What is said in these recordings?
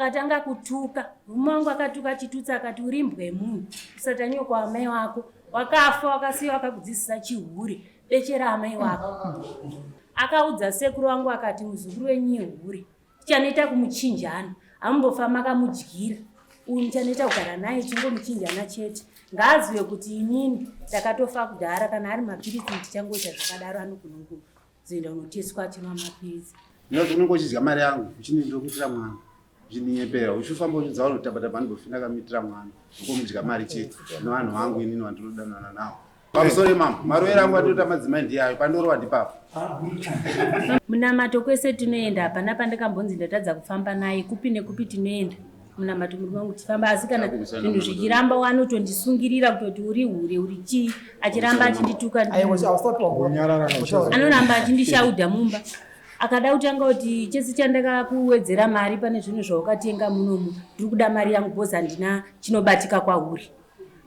Akatanga kutuka murume wangu, akatuka chitutsi akati uri imbwa yemunhu, usatanyoko amai wako, wakafa wakasiya wakakudzidzisa chihure, beche raamai wako. Akaudza sekuru wangu akati muzukuru wenyu ihure, tichanoita kumuchinjana, hamumbofa makamudyira uyu, muchanoita kugara naye chingomuchinjana chete. Ngaazive kuti inini ndakatofa kudhara, kana ari mapiritsi ndichangoita zvakadaro, anogona kuzoenda unoteswa achinwa mapiritsi. Ndinoti unenge uchidya mari yangu uchini ndinokuitira mwana uchidinyepera uchifamba uchidza vanhu kutamba tamba ndimbofi ndakamuitira mwana ukomudya mari chete nevanhu vangu inini vandinodanana nawo. Pamusoro imambo marovero angu andinoita madzimai ndiyayo pandorova ndipapo. Munamato kwese tinoenda, hapana pandakambonzi ndatadza kufamba naye, kupi nekupi tinoenda munamato murume wangu tichifamba, asi kana zvinhu zvichiramba anotondisungirira kutoti uri hure uri chii, achiramba achindituka, anoramba achindishaudha mumba. Akada kutanga kuti chese chandakakuwedzera mari pane zvinhu zvaukatenga munomu, ndiri kuda mari yangu because handina chinobatika kwauri.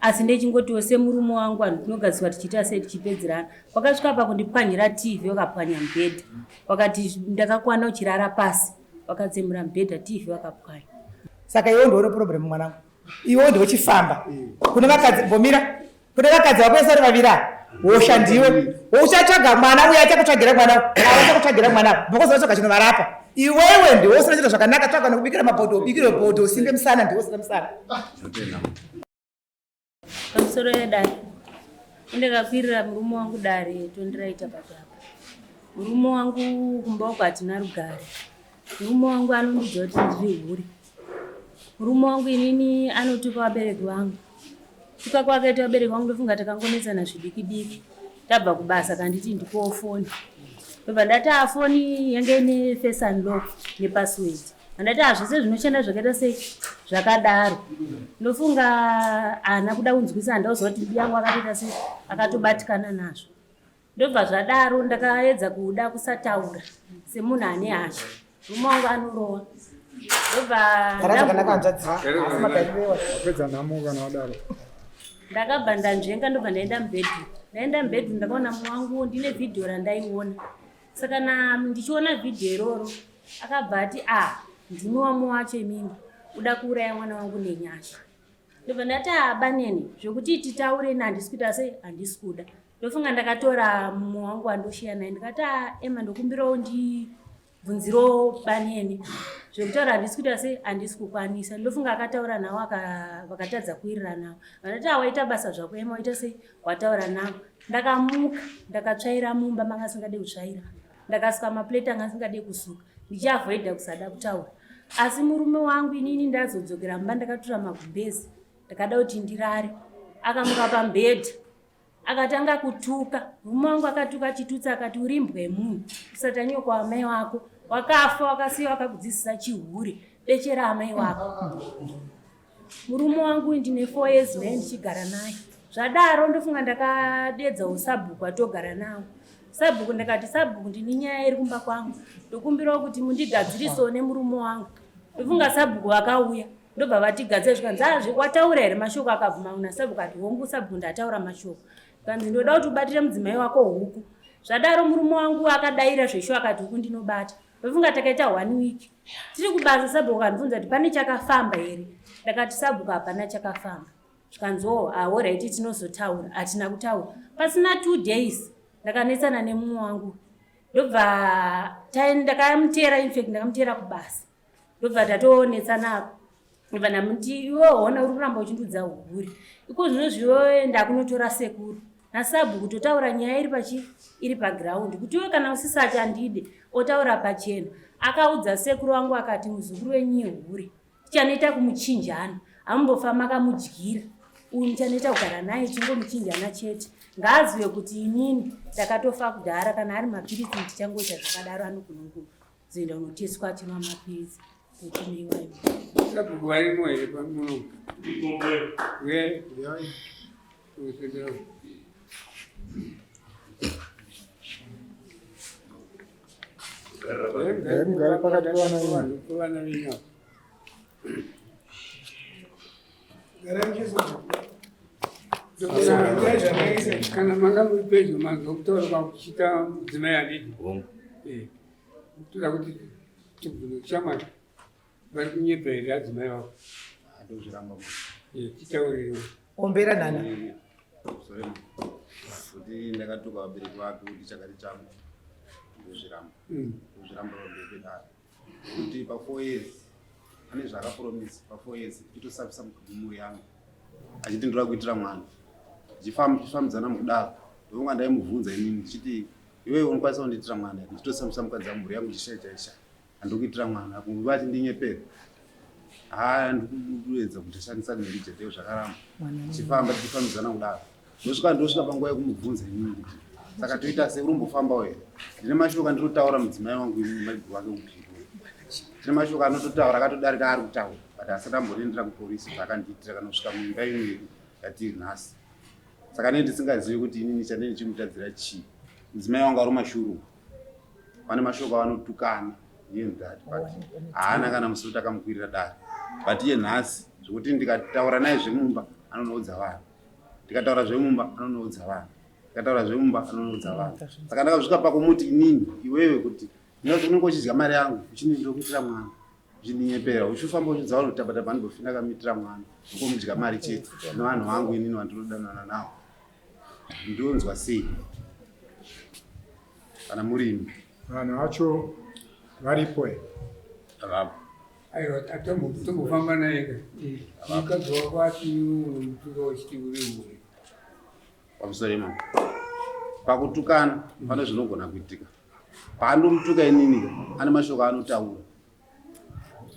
Asi ndechingotiwo semurume wangu vanhu tinogadziswa tichiita sei tichipedzerana. Wakasvika pakundipwanyira TV, wakapwanya mubhedha, wakati ndakakwana uchirara pasi, wakatsemura mubhedha, TV wakapwanya. Saka iwe ndiwe problem mwanangu, iwe ndiwe chifamba kune vakadzi mbomira kune vakadzi vako vari vaviri ava, hosha ndiwe uchatsvaga mwana uye achakutsvagira mwana, achakutsvagira mwana because vatsvaga chinovarapa. Iwewe ndiwe usina chiro zvakanaka, tsvaga nokubikira mabhodho, ubikire bhodho usimbe musana, ndiwe usina musana. Pamusoro yedare ndakakwirira murume wangu dare tondiraita patapa. Murume wangu kumba uko hatina rugare. Murume wangu anondiudza kuti ndiri hure. Murume wangu inini anotuka vabereki vangu. Tuka kwakaita vabereki vangu ndofunga takangonetsana zvidiki diki. Tabva kubasa kanditi ndipowo foni. Ndobva ndati ah, foni yange ine face unlock nepassword. Andati ah, zvese zvinoshanda zvakaita sei zvakadaro. Ndofunga haana kuda kunzwisa, handauziva kuti mbiya yangu akatoita sei akatobatikana nazvo. Ndobva zvadaro ndakaedza kuda kusataura semunhu ane hasha. Murume wangu anorova. Ndobva Wapedza nhamo kana wadaro. Ndakabva ndanzvenga ndobva ndaenda mubedroom. Ndaenda mubedroom ndakaona mumwe wangu ndine vhidhiyo randaiona. Saka na ndichiona vhidhiyo iroro akabva ati ah, ndimi wamwe wacho imimi uda kuuraya mwana wangu nenyasha. Ndobva ndati ah, banene zvekuti titaure ini handisi kuita sei handisi kuda. Ndofunga ndakatora mumwe wangu wandoshiya naye ndikati ah, Emma ndokumbirawo ndibvunzirewo banene zvekutaura handisi kuita sei handisi kukwanisa. Ndofunga akataura nawo vakatadza kuwirirana navo. Vandati ah, waita basa zvako Emma waita sei wataura navo. Ndakamuka ndakatsvaira mumba manga asingade kutsvaira. Ndakasuka maplate anga asingade kusuka ndichiavoida kusada kutaura. Asi murume wangu inini ndazodzokera mumba ndakatura magumbezi ndakada kuti ndirare. Akamuka pamubhedha akatanga kutuka murume wangu, akatuka chitutsi akati uri imbwa yemunhu, usatanyoko amai wako, wakafa wakasiya wakakudzidzisa chihure, beche raamai wako. Murume wangu ndine 4 years naye ndichigara naye. Zvadaro ndofunga ndakadedza usabhuku atogara nawo. Sabhuku ndakati sabhuku ndini nyaya iri kumba kwangu, ndokumbirawo kuti mundigadzirisewo nemurume wangu. Ndofunga sabhuku vakauya ndobva vatigadzira zvikanzi ah, wataura here mashoko? Akabvuma kuna sabhuku ati hongu sabhuku ndataura mashoko. Zvikanzi ndoda kuti ubatire mudzimai wako huku. Zvadaro murume wangu akadaira zveshuwa akati huku ndinobata. Ndofunga takaita 1 week tiri kubasa. Sabhuku akandibvunza kuti pane chakafamba here? Ndakati sabhuku hapana chakafamba. Zvikanzi oh, alright tinozotaura. Hatina kutaura. Pasina 2 days ndakanetsana nemumwe wangu ndobva ndakamutera, in fact ndakamutera kubasa ndobva tatonetsana apo. Ndobva ndamuti iwe hona uri kuramba uchindudza hure iko zvino zviwe ndakunotora sekuru nasabhuku totaura nyaya iri pachi iri paground kuti iwe kana usisachandide otaura pachena. Akaudza sekuru wangu akati muzukuru wenyu ihure, tichanoita kumuchinjana, hamumbofa makamudyira uyu, muchanoita kugara naye chingomuchinjana chete. Ngaazive kuti inini ndakatofa kudhara, kana ari mapiritsi ndichangoita zvakadaro, anogona kuzoenda unoteswa achinwa mapiritsi. Sabhuku varimo here pamuno? Mugare pakati pevana venyu apa. Kana manga muri pedyo manzwa kutaura kwakuchiita mudzimai handiti? Toda kuti tibvunze shamwari. Vari kunyepa here adzimai vako? Ndozviramba. Titaurirewo. Ombera nana. Sorry. Kuti ndakatuka vabereki vake kuti chakati changu. Ndozviramba. Ndozviramba pamberi pedare. Kuti pa 4 years ane zvaakapromisa pa 4 years ichitosafisa mhuri yangu. Achiti ndoda kuitira mwana. Tichifambidzana mukudaro. Ndonga ndaimubvunza inini ndichiti iwewe unokwanisa kundiitira mwana here? Ndichitosafisa mukadzi wangu mhuri yangu ichishaita isha. Handikuitira mwana kunguva achindinyepera. Haa ndikuedza kuti shandisa nerijete zvakaramba. Tichifamba tichifambidzana kudaro. Ndosvika ndosvika panguva yekumubvunza inini kuti saka toita sei urumbofambawo here? Ndine mashoko andinotaura mudzimai wangu inini maiguru wake kupiko. Ndine mashoko anototaura akatodarika ari kutaura but asati amborendera kuporisi zvaakandiitira kana kusvika muimba ino yedu yatiri nhasi. Saka nei ndisingazivi kuti inini chandei ndichimutadzira chii? Mudzimai wangu ari mashuru. Pane mashoko avanotukana iye that but haana kana musi kuti akamukwirira dare. But iye nhasi zvekuti ndikataura naye zvemumba anonoudza vanhu. Ndikataura zvemumba anonoudza vanhu. Ndikataura zvemumba anonoudza vanhu. Saka ndakasvika pakumuti inini iwewe kuti ndinoti unenge uchidya mari yangu uchini ndokuitira mwana. Uchindinyepera uchifamba uchidza vanhu kuti tabata ndimbofi ndakamuitira mwana. Ndokumudya mari chete. Nevanhu vangu inini vandinodanana navo. Ndonzwa sei? Kana murimi. Vanhu vacho varipo here? Vapo. Aiwa, tombofamba naye. Mukadzi wako ati unomutuka uchiti uri hure. Pamusoro imamo. Pakutukana pane zvinogona kuitika. Paanomutuka inini ane mashoko anotaura.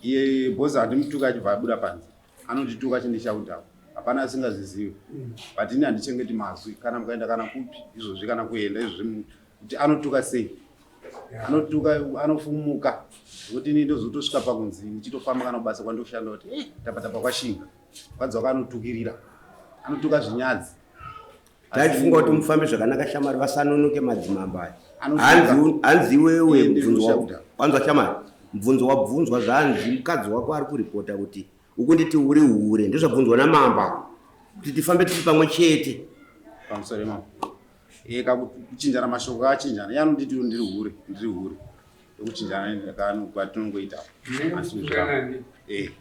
Iye boss handimutuka achibva abuda panze. Anondituka achindishautawo. Hapana asingazvizivi. But ini handichengeti mazwi kana mukaenda kana kupi izvozvi kana kuenda izvozvi kuti anotuka sei. Anotuka anofumuka. Zvekuti ini ndozotosvika pakunzi ndichitofamba kana kubasa kwandoshanda kuti eh tapa tapa kwashinga. Mukadzi wako anotukirira. Anotuka zvinyadzi. Taifunga kuti mufambe zvakanaka shamari vasanonoke madzimambo aya. Hanzi iwewe mubvunzo wanzwa shamari. Mubvunzo wabvunzwa zvanzi mukadzi wako ari kuripota kuti ukunditi uri hure ndozvabvunzwa namambo kuti tifambe tiri pamwe chete. Pamusoro imambo. Kakuchinjana mashoko akachinjana. Iye anonditi ndiri hure, ndiri hure. Ndokuchinjana kwatinongoita. Asi eh.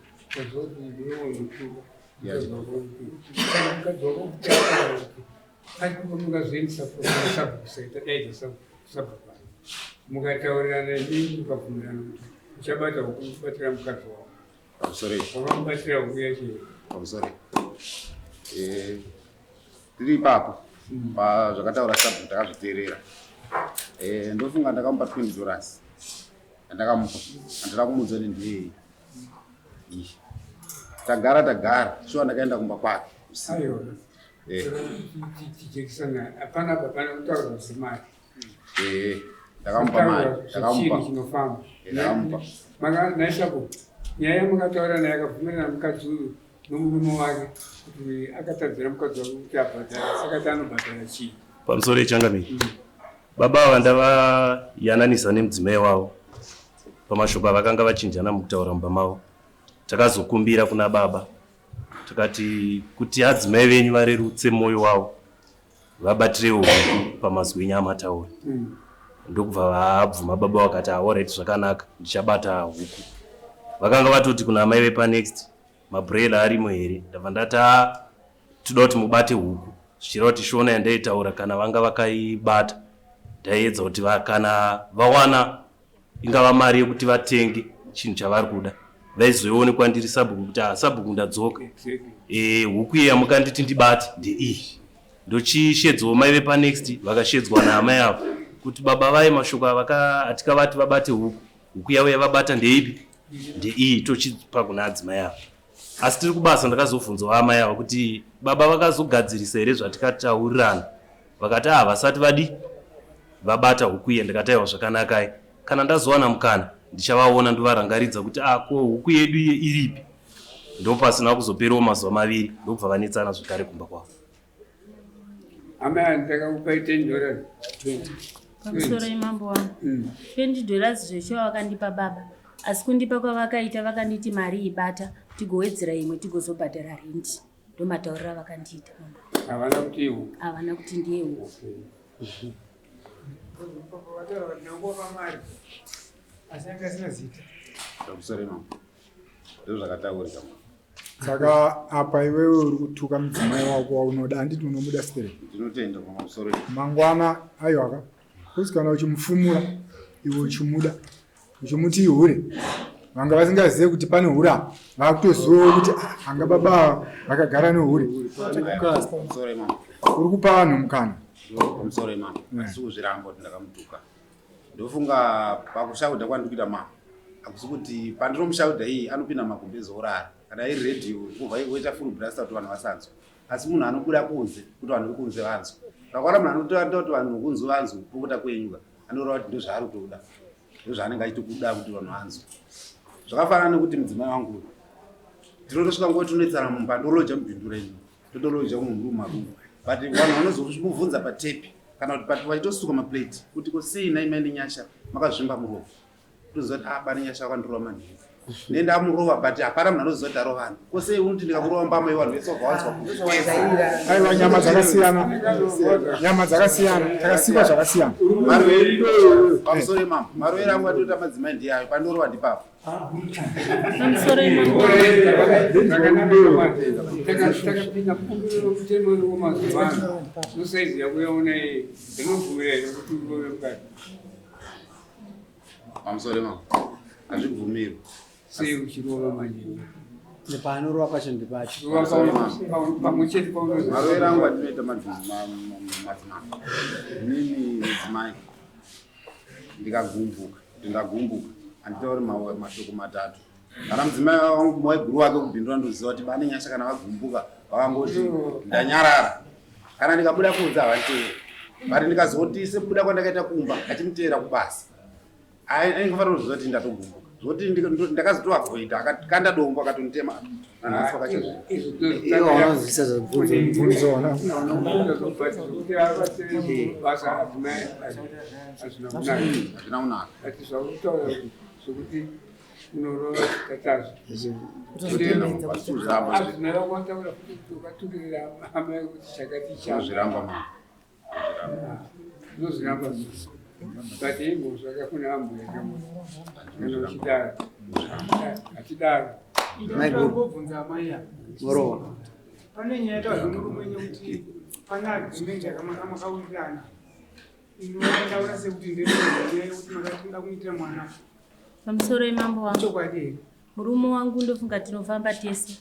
Mukataurirana inini mukabvumirana kuti uchabata huku kubatira mukadzi wako. Pamusoro. Wakamubatira huku yacho. Pamusoro. Tiri ipapo. Zvakataura sabhuku takazviteerera. Ndofunga ndakamupa $20. Ndakamupa. Handina kumuudza kuti ndiyei. Tagara tagara. Shuwa ndakaenda kumba kwake. Aiwa. Tijekisana hapana hapana kutaura zvemari. Ndakamupa mari. Ndakamupa. Chinofamba. Ndakamupa. Maka naisako. Nyaya yamakataura naye akabvumirana mukadzi uyu nomurume wake kuti akatadzira mukadzi wake kuti abhadhara saka ti anobhadhara chii? Pamusoro yechangamire. Baba ava ndavayananisa nemudzimai wavo pamashoko avakanga vachinjana mukutaura mumba mavo. Takazokumbira kuna baba takati kuti adzimai venyu varerutse mwoyo wavo vabatirewo huku pamazwi enyu amataura. Ndokubva vabvuma baba vakati alright zvakanaka ndichabata huku. Vakanga vatoti kuna amai vepanext mabrela arimo here? Ndabva ndati toda kuti mubate huku. Zvichireva kuti shona yandaitaura kana vanga vakaibata ndaiedza kuti kana vawana ingava mari yekuti vatenge chinhu chavari kuda vaizoione kwandiri sabhuku kuti sabhuku ndadzoka. Huku iya mukanditi ndibate ndeiyi. Ndochishedzawo mai vepanext vakashedzwa naamai avo kuti baba vaye mashoko atikavati vabate huku. Huku yavo yavabata ndeipi? Ndeiyi tochipa kuna adzimai avo. Asi tiri kubasa ndakazobvunzawo amai avo kuti baba vakazogadzirisa here zvatikataurirana. Vakati vasati vadi vabata huku iye. Ndikati aiwa zvakanakai. Kana ndazowana mukana ndichavaona ndovarangaridza kuti ko huku yedu iye iripi. Ndopasina kuzoperawo mazuva maviri ndokubva vanetsana zvekare kumba kwavo. Amai ndakakupai $10. 20. Pamusoro imambo wangu. $20 zveshuwa vakandipa baba. Asi kundipa kwavakaita vakanditi mari ibata tigowedzera imwe tigozobhadhara rent. Ndomataurira vakandiita mambo. Havana kuti iwo. Havana kuti ndiye uwo. Asi anga asina zita. Pamusoro imambo. Ndozvakataurika mama. Saka apa iwewe uri kutuka mudzimai wako waunoda, handiti unomuda stereki? Ndinotenda pamusoro. Mangwana aiwaka, kuzi kana uchimufumura iwe uchimuda uchimuti ihure, vanga vasingazive kuti pane hure apa vakutozivawo kuti ah, anga baba ava vakagara nehure. Pamusoro imama. Uri kupa vanhu mukana. Pamusoro imama. Asi kuzviramba kuti ndakamutuka. Ndofunga pakushauda kwandiri kuita mama hakusi kuti pandinomushauda iyi anopinda magumbezi orara kana iri radio kubva oita full blaster kuti vanhu vasanzwa asi munhu anobuda kunze kuti vanhu vekunze vanzwe vakaona munhu anotoita kuti vanhu vekunze vanzwe kupopota kwenyuka anoreva kuti ndozvaari kutoda ndozvaanenge achitokuda kuti vanhu vanzwe zvakafanana nekuti mudzimai wangu uyu tinotosvika nguva tinoitsana mumba ndoloja mubindu renyu totoloja mumhuru marumu but vanhu vanozomubvunza patepi kana kuti vachitosuka maplate kuti ko sei nhai mai Nenyasha makazvimba muromo toziva kuti ah bane Nyasha vakandirova manheru nendamurova but hapana munhu anoziva kuti arovana ko sei unoti ndikakurova mbama iwe vanhu vese vabva wanzwa aiwa nyama dzakasiyana nyama dzakasiyana takasikwa zvakasiyana pamusoro imambo marovero angu atinoita madzimai ndiyayo pandorova ndipapo Pamusoro imambo. Takapinda mukumbiro mutemo wemazuva ano nosaizi yako yaona iyi inobvumira here kuti urove mukadzi? Pamusoro imambo hazvibvumirwi. Sei uchirova manje? Nepaanorova pacho ndepacho. Pamwe chete paunoziva. Marovero angu atinoita madzimambo inini mudzimai ndikagumbuka kuti ndagumbuka handitauri mashoko matatu kana mudzimai wangu maiguru wake kubhindura ndoziva kuti bane nyasha kana vagumbuka vakangoti ndanyarara kana ndikabuda kunze havanditeeri but ndikazoti sekubuda kwandakaita kumba achimuteera kubasa aingofanira kuziva kuti ndatogumbuka zvoti ndakazotoavoida akakanda dombo akatonditema nanhasi wakachazviunozivisa zvabvunzo hazvina kunaka Ati zvakutaura zvekuti unorova tatazvo. Azvina wakataura kuti ukatukirira amai kuti chakati chako. Unozviramba mama. Unozviramba. But imhosva yakafuna ambuya kana uchidaro. Achidaro. Ndinobvunza amai ava. Morowa. Pane nyaya yataurwa nemurume wenyu kuti pane agreement yakamakawirirana inotaura sekuti ndenyaya yekuti makati muda kumuitira mwana. Pamusoro imambo wangu. Chokwadi here? Murume wangu ndofunga tinofamba tese.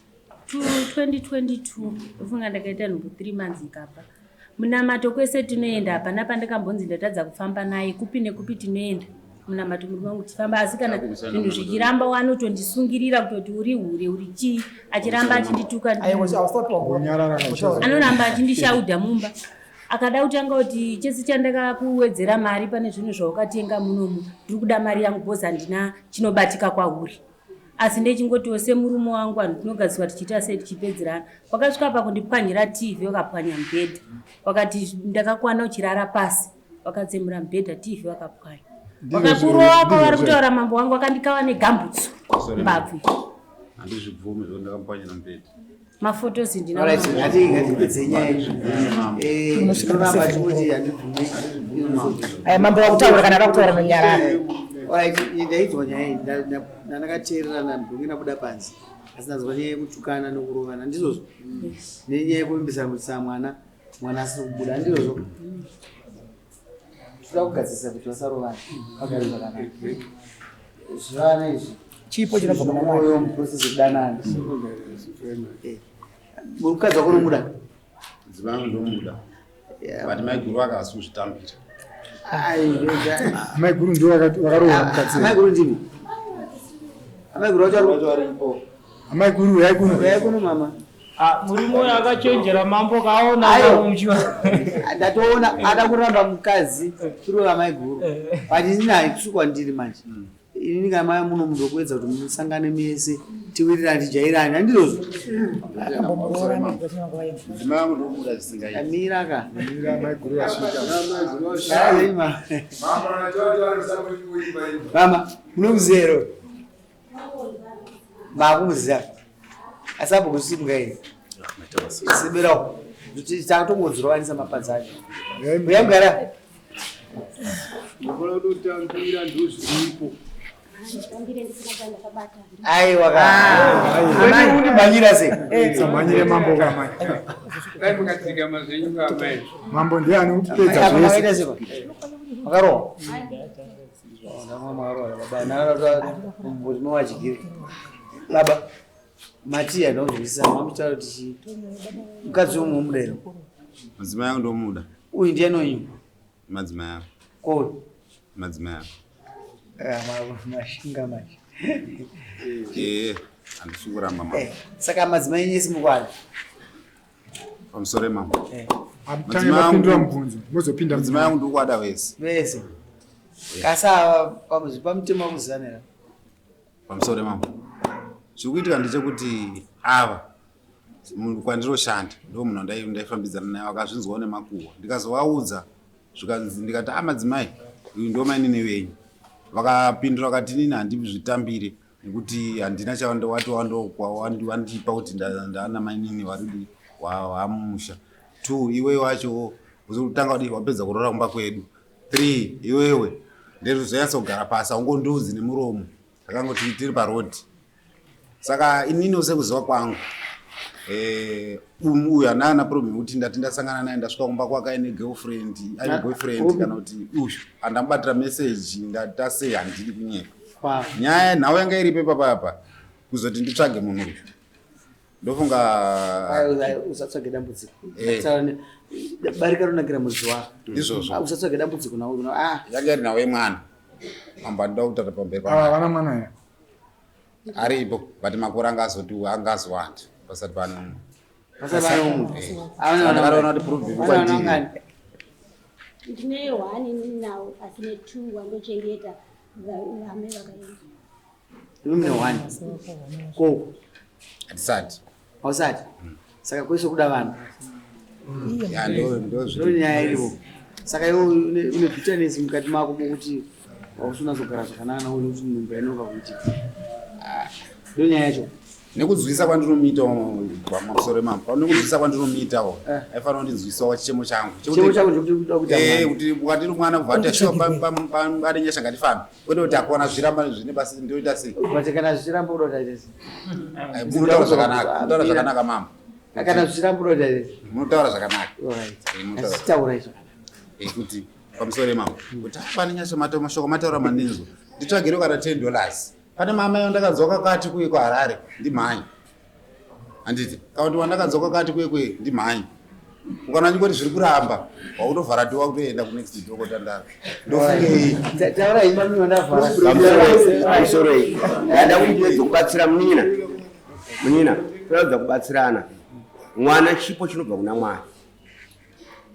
2022 ndofunga ndakaita nhumbu 3 months ikabva. Munamato kwese tinoenda hapana pandakambonzi ndatadza kufamba naye kupi nekupi tinoenda munamato murume wangu tichifamba asi kana zvinhu zvichiramba wanotondisungirira kutoti uri hure uri chii achiramba achindituka anoramba achindishaudha mumba akada kutanga kuti chese chandakakuwedzera mari pane zvinhu zvaukatenga munomu ndiri kuda mari yangu bhozi handina chinobatika kwauri asi ndechingotiwo semurume wangu vanhu tinogadziswa tichiita sei tichipedzerana wakasvika pakundipwanyira tv wakapwanya mubhedha wakati ndakakwana uchirara pasi wakatsemura mubhedha tv wakapwanya wakakurova kwavari kutaura mambo wangu wakandikawa negambutsu mbabvu handizvibvumi zvo ndakamupwanyira mubhedha mafotos ndinatipedze nyaya aya mambo wakutaura kana vakutaura nonyarara ndainzwa nyaya iyi ndandakateerera ndonge ndabuda panze asi ndanzwa nyaya yekutukana nekurovana ndizvozvo nenyaya yekuvimbisa kuitisa mwana mwana asiri kubuda ndizvozvo toda kugadzirisa kuti vasarovana vagare zvakanaka zvivana izvi chipo chinobva kuna Mwari moyo muprocess yekudanana mukadzi wako unomuda mudzimai wangu ndomuda but maiguru vake havasi kuzvitambira maiguru ndiwo vakaroora mukadzi amaiguru ndimi amaiguru vacho varipo amaiguru uyai kuno uyai kuno mama Murume uyo akachenjera mambo kaona ndatoona ada kuramba mukadzi tiri amaiguru but inini haitisi kwandiri manje inini kana maya muno munhu wekuedza kuti musangane mese tiwirirane tijairane handizvozvo mudzimai wangu ndomuda zvisingaiti mira ka mira maiguru vasvika mama munomuziva here makumuziva asi apo kusimuka here sibirawo tatongodzirovanisa mapadza acho uyamugara Ndinofanira kutotambira ndozviripo. Handitambire ndisina chandakabata. Aiwa ka. Ah. Undimhanyira sei? Eh. Samhanyire mambo ka amai. Dai mukadzikama zvenyu ka amai. Mambo ndiye anopedza zvese. Makarohwa? Makarohwa baba. Nana mowachigire. Baba. Matiya ndozvisa mamutaura kuti chii? Mukadzi womwe womuda here? Madzimai angu ndomuda. Uyu ndiye anonyu? Madzimai angu. Ko madzimai angu. Eh, mashinga manje. Eh, handisi kuramba mama. Eh, saka madzimai enyu ese mukwani? Pamusoro mama. Eh. Amutange mapindura mubvunzo mozopinda madzimai angu ndikuada vese. Vese. Kasi ava pamuzi pamutemo wakuzivana here? Pamusoro mambo. Zviri kuitika ndechekuti ava kwandiroshanda ndo munhu ndaifambidzana naye vakazvinzwawo nemakuhwa ndikazovaudza zvikanzi ndikati a ah, madzimai uyu ndo mainini venyu vakapindura vakati inini handizvitambire nekuti handina chavandowati wandipa kuti ndaana mainini varidi wamusha two iwe wacho uzotanga kudii wapedza kuroora kumba kwedu three iwewe ndezvozonyatsa kugara pasi aungondiudzi nemuromo takangoti tiri paroad saka inini sekuziva kwangu eh, um, uyu hana ana problem yekuti ndati ndasangana naye ndasvika kumba kwake aine girlfriend aine boyfriend kana kuti uyu andamubatira message ndatasei handidi kunyepa nyaya nhau yanga iripo ipapapa kuzoti nditsvage munhu uyu ndofunga usatsvage dambudziko eh. Barika rinonakira mudzi wako izvozvo ah, usatsvage dambudziko nawo ah. yanga iri nhau yemwana amba ndida kutaura pamberi ah, vana mwana ya aripo but makore anga azoti anga azowanda pasati pane umwe pasati pane umwe eh. ndakaona kuti proof kwandiri ndine one nawo asi ne two wandochengeta vame vakaenda Imi mune one. Ko. Hatisati. Hausati. Saka kwese kuda vanhu. Ya ndo ndo ndo nyaya iripo. Saka iwe une une bitterness mukati mako mokuti hausina kugara zvakanaka nawo nekuti nhumbu yainoka kuitika. Ndo nyaya yacho. Nekunzwisa kwandinomuitawo pamusoro mambo nekunzwisa kwandinomuitawo eh. aifanira kundinzwisawo chichemo changu chichemo changu chekuti kuda kuti eh kuti ukatiri mwana kubva ati shuwa pambade nyasha ngatifambe kwete kuti akuona zviramba zvine basi ndoita sei but kana zvichiramba uda kuti aite sei eh, munotaura zvakanaka munotaura zvakanaka mama kana zvichiramba uda kuti aite sei munotaura zvakanaka eh, taura izvo kuti pamusoro mambo kuti pane nyasha mashoko mataura maninzwa nditsvagire kana 10 dollars Pane mama yandakanzwa kakati kuye kuHarare ndimhanye. Handiti kana kuti wandakanzwa kakati kuye kuye ndimhanye. Ukaona ndingoti zviri kuramba wakutovhara dhiwa kutoenda kunext door kotandara. Ndofungei? Taura imba mimi ndavhara. Pamusoro iyi. Ndada kuti kubatsira munin'ina. Munin'ina, toratidza kubatsirana. Mwana chipo chinobva kuna Mwari.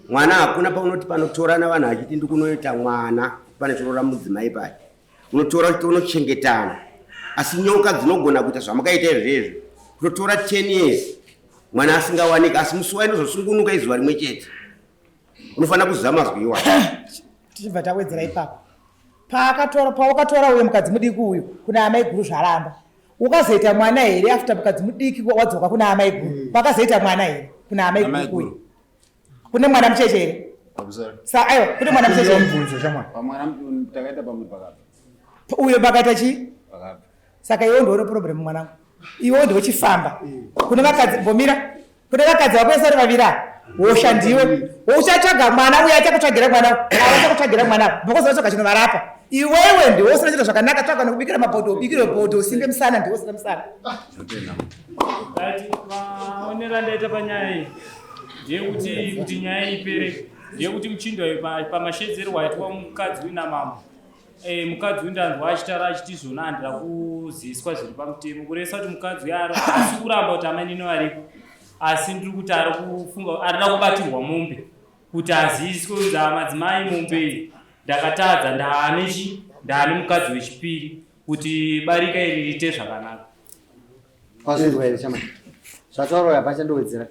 Mwana hakuna paunoti panotorana vanhu achiti ndikunoita mwana pane chorora mudzimai paye. unotora kuti unochengetana asi nyoka dzinogona kuita zvamakaita izvezvi kutotora 10 years mwana asingawanika asi musi wayo inozosungunuka izuva rimwe chete unofanira kuziva mazwi iwayo tichibva tawedzera ipapo paakatora pawakatora uyo mukadzi mudiki uyu kuna amai guru zvaramba ukazoita mwana here after mukadzi mudiki wadzoka kuna amai guru mm. pakazoita mwana here kuna amai guru uyu kune mwana mucheche here sa aiwa kune mwana mucheche mubvunzo shamwari pamwana takaita pamwe pakabva uyo pakaita chii saka iwe ndione problem mwanangu iwe ndiwe chifamba kune vakadzi mbomira kune vakadzi vakwese vari vaviri ava hosha ndiwe uchatsvaga mwana uye achakutsvagira mwana achakutsvagira mwana because vatsvaga chinovarapa iwewe ndiwe usina chiro zvakanaka tsvaga nekubikira mabhodho ubikire bhodho usimbe musana ndiwe usina musana maonero andaita panyaya iyi ndeyekuti kuti nyaya ipere ndeyekuti muchindo pamashedzerwo aitwa mukadzi uyu namambo eh, mukadzi uyu ndanzwa achitaura achiti zvona handira kuziviswa zviri pamutemo kurevesa kuti mukadzi uyu asi kuramba kuti amainini varipo asi ndiri kuti ari kufunga arida kubatirwa mombe kuti aziviswe kunzi madzimai mombe iyi ndakatadza ndaane chi ndaane mukadzi wechipiri kuti barika iri riite zvakanaka Wazvinzwa here chama? Zvataurwa apa chandowedzera.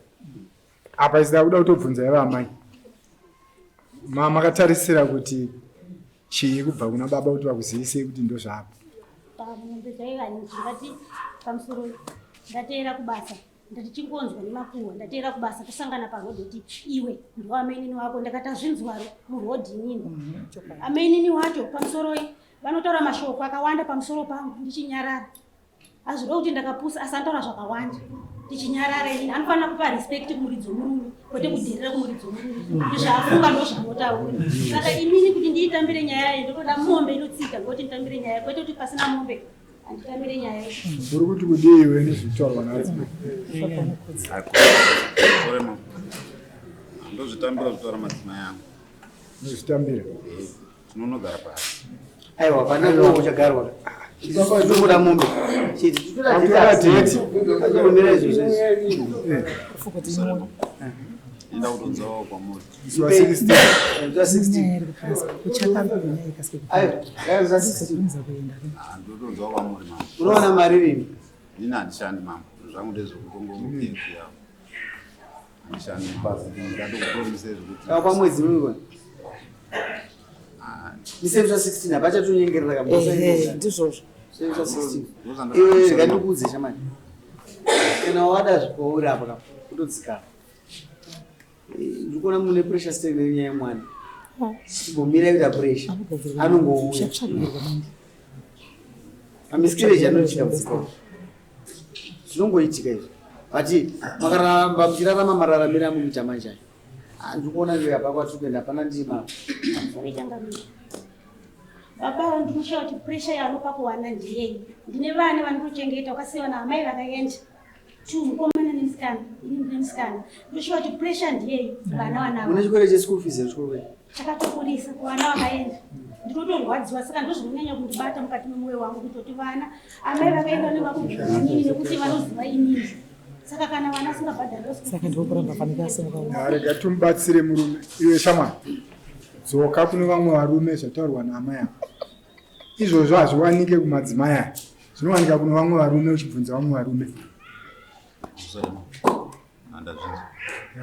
Apa isida kuda kutobvunza yava amai. Ma makatarisira kuti chii kubva kuna baba kuti vakuzivisei kuti ndozvapo. Pamombe chaiva ndingati pamusoro ndateera kubasa ndati chingonzwa nemakuhwa ndateera kubasa tosangana paroad kuti iwe ndiwo amainini wako ndakati azvinzwaro muroad inini mhm, amainini wacho pamusoroi Vanotaura mashoko akawanda pamusoro pangu ndichinyarara. Hazvirevi kuti ndakapusa asi anotaura zvakawanda ndichinyarara inini. Anofanira kupa respect kumuridzi wemurume kwete kudherera kumuridzi wemurume. Kuti zvaafunga ndozvaanotaura. Saka inini kuti ndiitambire nyaya iyi ndotoda mombe inotsika ngokuti nditambire nyaya kwete kuti pasina mombe handitambire nyaya iyi. Uri kuti kudii iwe nezvitaurwa nhasi? Sorry mama. Ndozvitambira zvitaura madzimai angu. Ndozvitambira. Tinonogara pasi. Aiwa, pana kuwa kuchagarwa. Tinobuda mombe. Chiti titoda date. Achiomera izvozvo izvi. Enda kutodzawo kwamuri. Zuva 16. Zuva 16. Aiwa, zuva 16. Ndotodzawo kwamuri mama. Unoona mari rini? Ini handishandi mama. Zvangu ndezvekutongomukezi yavo. Handishandi pasi. Ndatokupromise zvekuti. Saka pamwedzi mumwe. Ndisemesa 16 hapachatonyengerera kabisa. Ehe, ndizvozvo. Semesa 16. Iwe rega ndikuudze shamani. Kana wada zvikwauri apa ka kutodzikama. Ndikuona mune pressure state nenyaya yemwana. Chimbomira kuita pressure. Anongouya. Mamiscarriage anoitika mudzimba. Zvinongoitika izvi. But makaramba muchirarama mararamiro amukuita manje aya. Ndikuona nge apa kwatiri kuenda hapana ndima. Baba ndinoshaya kuti pressure yaanopa kuwana ndiyei. Ndine vana vandinochengeta wakasiyiwa naamai vakaenda. Two mukomana nemusikana, ini ndine musikana. Ndinoshaya kuti pressure ndiyei vana vanavo. Mune chikoro cheschool fees here chikoro kwenyu? Chakatokurisa kuvana vakaenda. Ndinotorwadziwa saka ndozvinonyanya kundibata mukati memwoyo wangu kutoti vana amai vakaenda vanenge vakubvunza inini nekuti vanoziva inini. Saka kana vana asingabhadhari Saka ndokuramba fanika asimuka. Rega tumubatsire murume. Iwe shamwari. Dzoka kune vamwe varume zvataurwa naamai ava. Izvozvo hazviwanike kumadzimai aya. Zvinowanika kune vamwe varume uchibvunza vamwe varume.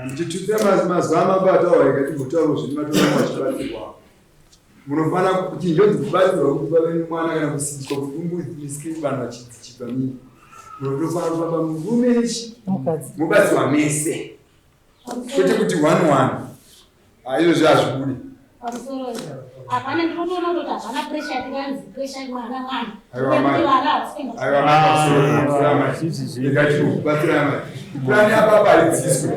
Muchitutsira mazuva amabata awa timbotaura zviri matongo achibatsirwa. Munofanira kuti njodzi kubatsirwa kuti pave nemwana kana kusimbiswa kuti umbumisikiri vanhu vachichibva mii. Munotofanira kufamba murume nechi mubatsirwa mese. Kwete kuti one one. Izvozvo hazvibudi. Pamusoro hapana, ndinotoona kutoti hapana pressure yatinganzi pressure mwana mwana. Aiwa mai. Nekuti vana havasi kuenda Aiwa mai pamusoro pamusoro amai. Ndikati kubatsira amai. Purani apa apa haidziswe.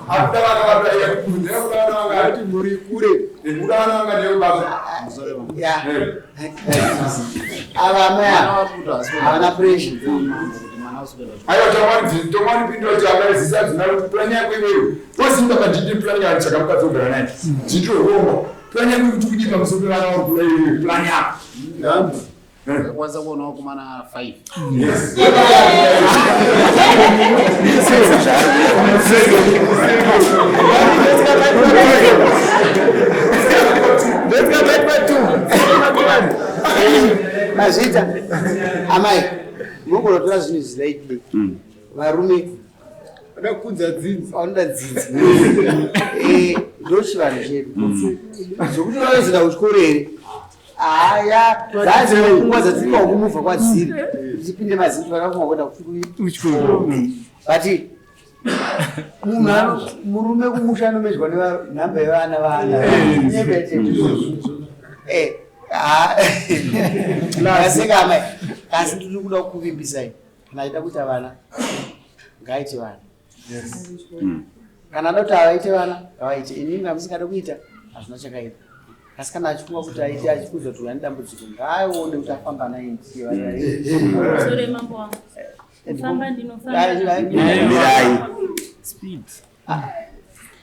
Akuda vana vabata kukunze akuda vana vanga ati muri kure. Kuda vana vanga ndiyo baba. Ya. Ava amai ava havana pressure. Aiwa tomwani tomwani pindura kuti amai zisa dzina kuti purani yako iwewe. Wosimba pandindi purani yako chaka mukadzi wogara naye. Zvitiro hongo. Purani yako kuti kudii pamusoro pevana vari kura iwewe purani yako. Ndakakwanisa kuona vakomana 5. Yes. Mazviita amai munogona kutora zvinhu izvi lightly. Varume vanoda kukudza dzinza. Vanoda dzinza. Ndochivanhu chedu. Zvokuti vanozoenda kuchikoro here? Haya, dzadzimwe dzatiri kumuvha kwadziri. Tichipinde mazinji vakafunga kuenda kuchikoro. But munhu murume kumusha anomedzwa nenhamba yevana vana. Aseka amai, asi ndiri kuda kukuvimbisai. Kana achida kuita vana, ngaaite vana. Kana ada kuti avaite vana, ngavaite. Inini kana musingade kuita, hazvina chakaipa. Asi kana achifunga kuti aite achikuudza kuti uyu ane dambudziko, ngaaone kuti afamba naye ndiye vana. Sore mambo wangu. Kufamba ndinofamba. Mirai. Speed.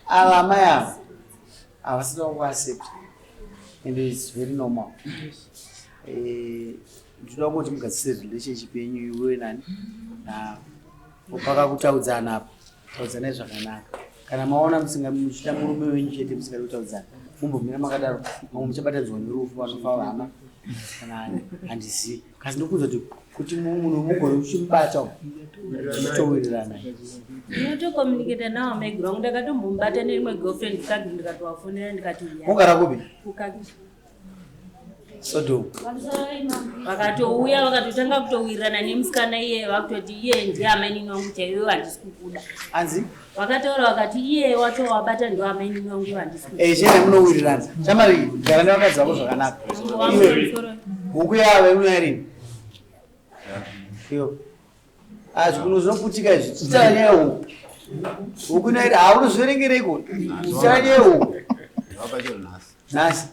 Ava amai ava havasida kuaccept and it's very normal. Ndinoda kungoti mugadzise relationship yenyu iwe nani na pakakutaudzana apa taudzanai zvakanaka. Kana maona musinga muchida murume wenyu chete musingadi kutaudzana mumbomira makadaro, mamwe muchabatanidzwa nerufu vanofa vana kana handizivi. Kasi ndikuudza kuti kuti munhu mugone kuchimubata muchitowirirana. Ndinotokommunicata nawo amaiguru vangu. Ndakatombomubata nerimwe girlfriend kukagi ndikatovafonera ndikati uyai. Mugara kupi? Kukagi. Sodom. Vakatouya vakatotanga kutowirirana nemusikana iye, vakutoti iye ndiye amainini wangu chaiyo, handisi kukuda. Anzi? Vakataura vakati iye wacho wabata ndo amainini wangu, handisi kukuda. Eh, chena munowirirana. Shamari, gara nevakadzi vako zvakanaka. Iwe, huku yavo inouya rini? Iyo. Ah, zvikuno zvinoputika izvi. Titara nyaya yehuku. Huku inoya rini? Ah, unozviverengereiko? Titara nyaya yehuku. Nhasi.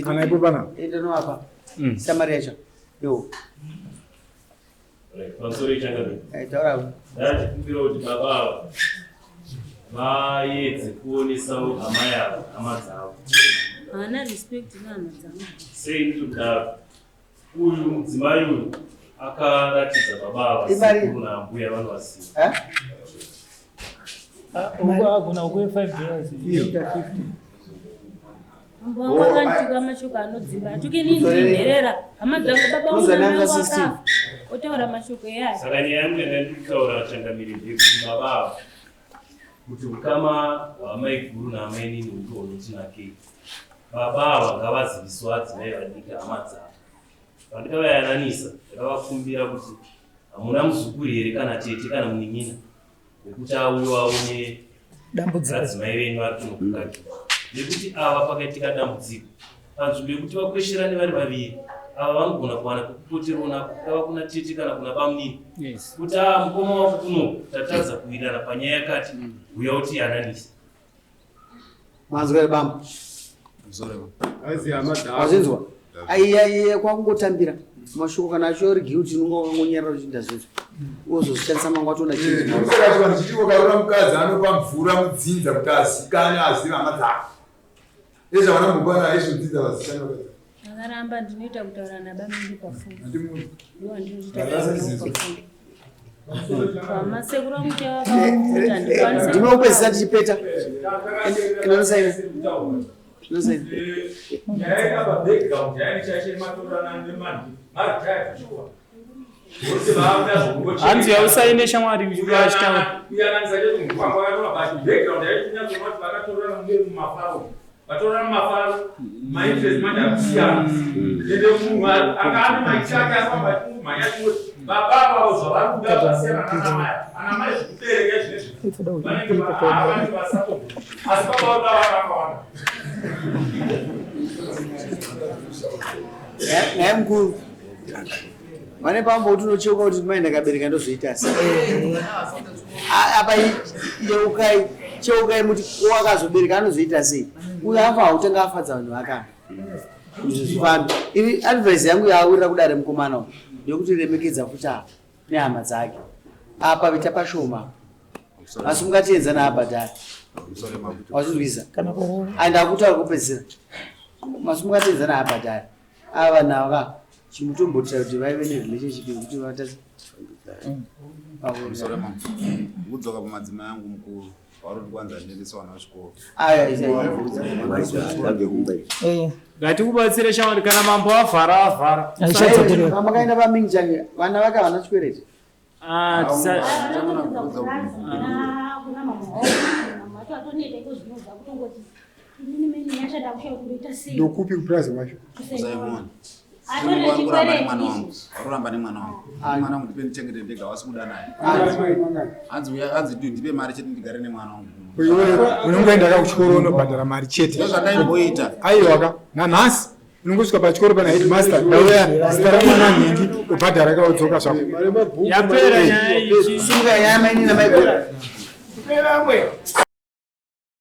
Kana ipo panapa. Enda novapa. Samari yacho. Yo. Pamusoro ichangamire. Eh, taura. Ndachikumbira kuti baba ava vaedze kuonesawo hama yavo, hama dzavo. Haana respect nehama dzangu. Sei ndiri kudaro? Uyu mudzimai uyu akaratidza baba ava Imari. sekuru naambuya vanovaziva. Huku agona huku ye5 dollars. Mambo wangu akandituka mashoko anodzimba, atuke nini, ndinherera, hama dzangu, baba vangu Uzananga namai vangu 16. akafa, otaura mashoko eyaya. Saka nyaya yangu yanga ndiri kutaura changamire ndeyekuti baba ava, kuti ukama hwamaiguru naamainini hunge hunotinakei. Baba ava ngavaziviswa adzimai vadiki hama dzavo. Pandikavayananisa ndakavakumbira kuti hamuna muzukuru here kana tete kana munin'ina wekuti auye aone Dambudziko. adzimai venyu vari kunokukakiwa, nekuti ava pakaitika dambudziko panzvimbo yekuti vakwesherane vari vaviri, ava vanogona kuwana kwekupoterwa nako, kungava kuna tete kana kuna bamunini, kuti a mukoma wako kuno tatadza kuwirirana panyaya yakati, uya utiyananise. Manzwa here bambo? Wazvinzwa? Aiya iye kwakungotambira mashoko kana acho guilty unonga wakangonyarara uchiti ndazvinzwa. Wozozvishandisa mangu watoona chinji. Saka chivanhu chiti ukaroora mukadzi anopa mvura mudzinza kuti azikane azive hama dzako. Ezvavana mukwana ezvodzidza vazikane vakadzi. Akaramba, ndinoita kutaura nabamiri pafoni. Handimunhu. Ndiwo andinoita Ndarasa izvo. Masekuru angu chawakakuta ndikwanise. Ndime kupedzisa tichipeta. Inosaina. Inosaina. Nyaya yakabva background yaine chaicho matorana nemaritaya shuwa. Vose vakuda zvongocheka. Hanzi yausaine shamwari uchikuya achitaura. Kuyananisa chete mukwangwa vakatora, but background yacho kunyatsoona kuti vakatorana munge mumafaro. Vatorana mumafaro, mainterest manje akusiyana. Ende munhu anga ane maitiro ake asamba achingomhanya chingoti baba vavo zvavari kuda zvasiyana nanamai. Anamai zvekubereka zvinezvi vanenge vanenge vasatogona. Asi baba vavo vakawanda. Naye mukuru. Vane pambo kuti unocheuka kuti mai ndakabereka ndozoita sei. Apa yeukai, cheukai muti wakazobereka anozoita sei. Uyu afa hautanga afadza vanhu vakana. Kuti zvifambe. Ini advice yangu yaawirira kudare mukomana uyu ndeyekuti remekedza futi apa nehama dzake. Apa vita pashoma. Asi mungatiedza naabhadhara. Wazvinzwisa? Kana kuroora. And akutaura kupedzisira. Masi mungatiedza naabhadhara. Ava vanhu ava chimutombotira kuti vaive nerelationship yekuti vatase. Pamusoro mambo. Kudzoka pamadzimai angu mukuru. Vari kuti kwanza ndiendese vana vachikoro. Aya, Ngatikubatsire shamwari, kana mambo avhara avhara. Pamakaenda pamingi change vana vake havana chikwereti. Ah, tisa- Kuna mama wavo, mama wacho atoneta iko zvinobva kutongoti inini meni nyasha ndakushaya kundoita sei. Ndokupi kupurazi kwacho? Usaimona. Atore chikwereti mwana wangu. izvi. Varoramba nemwana wangu. Mwana wangu ndipe ndichengete ndega, wasi kuda naye. Hanzi uya hanzi ndipe mari chete ndigare nemwana wangu. Iwe unongoenda ka kuchikoro unobhadhara mari chete. Ndozvandaimboita. Aiwa ka nanhasi unongosvika pachikoro pana headmaster, ndauya zita ramwana nhingi, ubhadhara kaudzoka zvako. Yapera nyaya iyi. Simuka nyaya mainini namaiguru. Vamwe.